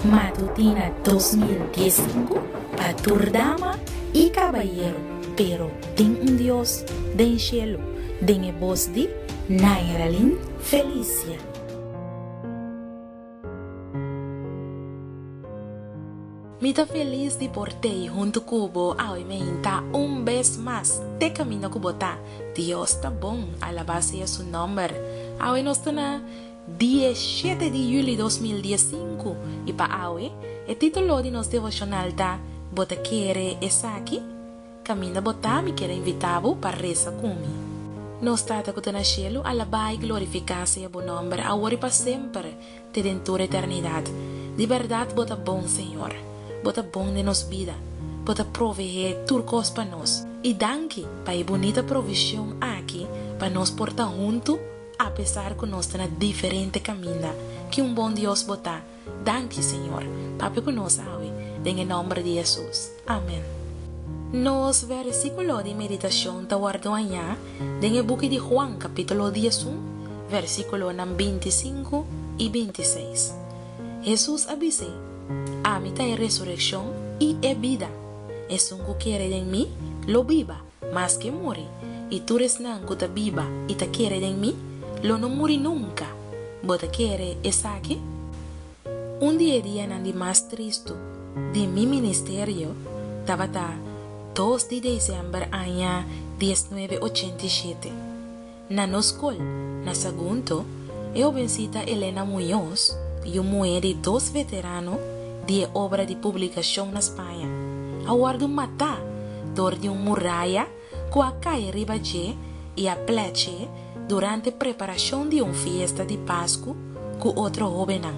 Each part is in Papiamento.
Matutina 2015 pa tur dama y cabayero, pero tin un Dios den cielo, den e bos di Nairalyn Felicia. Mi ta felis di por tei huntu ku bo awe meinta un bes mas te kaminda ku bo ta. Dios ta bon, alabá sea su nòmber. Awe nos ta na Dieshete di juli 2015 i pa awe e titulo di nos devoshonal ta Bo ta kere esaki? Kaminda bo ta mi kier a invitá bo pa resa ku mi. Nos Tata ku ta na shelu, alabá i glorifiká sea bo nòmber awor i pa semper, te den tur eternidat. Di bèrdat bo ta bon, Señor. Bo ta bon den nos bida. Bo ta proveé tur kos pa nos. I danki pa e bunita provishon aki pa nos por ta huntu apesar ku nos ta na diferente kaminda. Ki un bon Dios bo ta! Danki, Señor. Papia ku nos awe, den e nòmber di Hesus. Amen. Nos versíkulo di meditashon ta wòrdu hañá den e buki di Juan kapítulo 11, versíkulonan 25 i 26. Hesus a bis'é, Ami ta e resurekshon i e bida. Esun ku kere den mi lo biba, maske muri, i tur esnan ku ta biba i ta kere den mi lo no muri nunka. Bo ta kere esaki? Un di e dianan di mas tristu di mi ministerio tabata dos di desèmber aña diesnuebe ochenta i shete. Na nos skol, na Sagunto, e hobensita Elena Muñoz, yu muhé di dos veterano di e obra di publikashon na Spaña, a wòrdu matá dor di un muraya ku a kai riba dje i a plèch'é durante preparashon di un fiesta di Pasku ku otro hóbennan.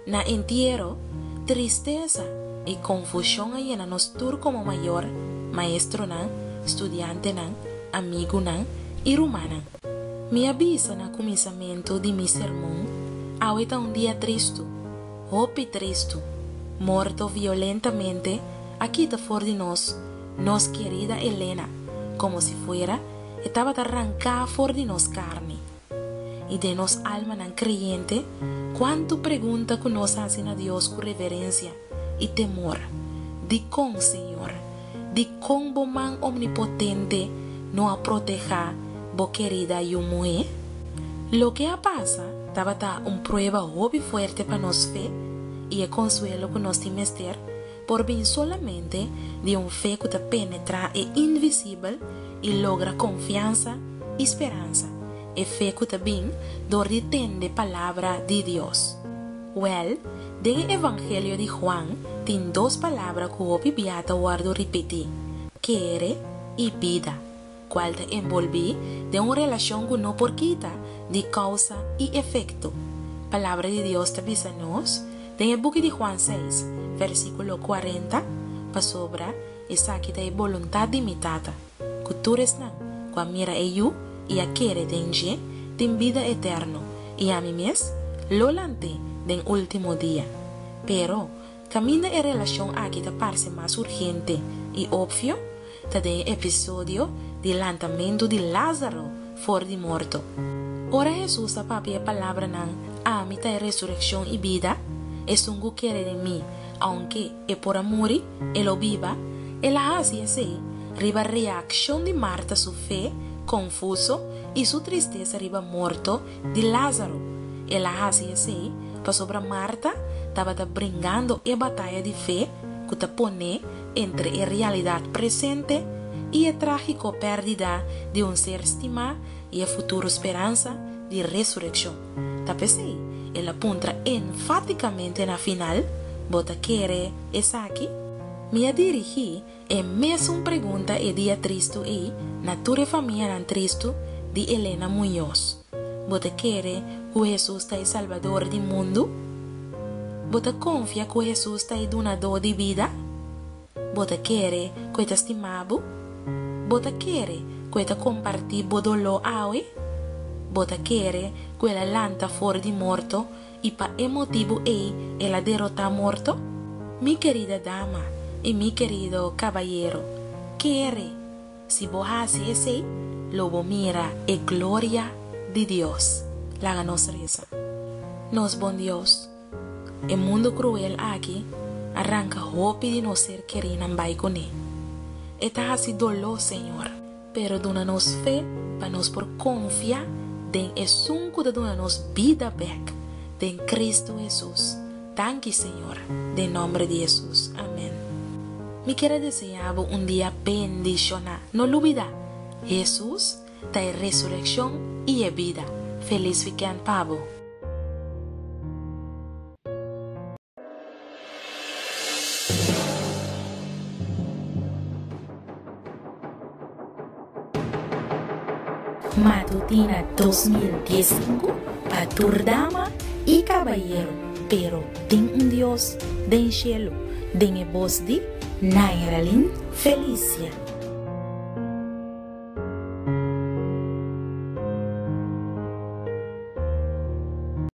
Na entiero, tristesa i konfushon a yena nos tur komo mayor, maestronan, studiantenan, amigunan i rumannan. Mi a bisa na kuminsamentu di mi sermon, awe ta un dia tristu, hopi tristu. Morto violentamente a kita for di nos nos kerida Elena, komo si fuera e tabata ranká for di nos karni. I den nos almanan kreyente, kuantu pregunta ku nos hasi na Dios ku reverensia i temor, Dikon, Señor? Dikon bo man omnipotente no a protehá bo kerida yu muhé? Loke a pasa tabata un prueba hopi fuerte pa nos fe i e konsuelo ku nos tin mester por bin solamente di un fe ku ta penetrá e invisibel i logra konfiansa i speransa, e fe ku ta bin dor di tende Palabra di Dios. Wèl, den e Evangelio di Juan tin dos palabra ku hopi bia ta wòrdu ripití, kere i bida, kual ta enbolbí den un relashon ku no por kita di kousa i efekto. Palabra di Dios ta bisa nos den e buki di Juan seis, versíkulo kuarenta, Pasobra esaki ta e boluntat di mi Tata, ku tur esnan ku a mira e Yu i a kere den dje tin bida eterno, i ami mes lo lant'é den último dia. Pero, kaminda e relashon aki ta parse mas urgente i opvio, ta den e episodio di lantamentu di Lázaro for di morto. Ora Hesus a papia e palabranan Ami ta e resurekshon i bida, esun ku kere den mi, ounke e por a muri, e lo biba, el a hasi esei riba reakshon di Marta su fe konfuso i su tristesa riba morto di Lázaro. El a hasi esei pasobra Marta tabata bringando e bataya di fe ku ta pon'é entre e realidat presente i e trágiko pèrdida di un ser stimá i e futuro speransa di resurekshon. Ta p'esei el a puntra enfátikamente na final, Bo ta kere esaki? Mi a dirigí e mesun pregunta e dia tristu ei na tur e famianan tristu di Elena Muñoz, Bo ta kere ku Hesus ta e Salbador di mundu? Bo ta konfia ku Hesus ta e Dunadó di bida? Bo ta kere ku e ta stima bo? Bo ta kere ku e ta kompartí bo doló awe? Bo ta kere ku el a lanta for di morto i pa e motibu ei el a derotá morto? Mi kerida dama i mi kerido kabayero, kere! Si bo hasi esei, lo bo mira e gloria di Dios. Laga nos resa. Nos bon Dios. E mundu kruel aki a ranka hopi di nos ser kerínan bai kuné. E ta hasi doló, Señor, pero duna nos fe pa nos por konfia den Esun ku ta duna nos bida bèk, den Kristu Hesus. Danki, Señor, den nòmber di Hesus. Amèn. Mi kier a deseá bo un dia bendishoná. No lubidá, Hesus ta e resurekshon i e bida. Felis wikènt pa bo! Matutina 2015 pa tur dama y cabayero, pero tin un Dios den cielo, den e bos di Nairalyn Felicia.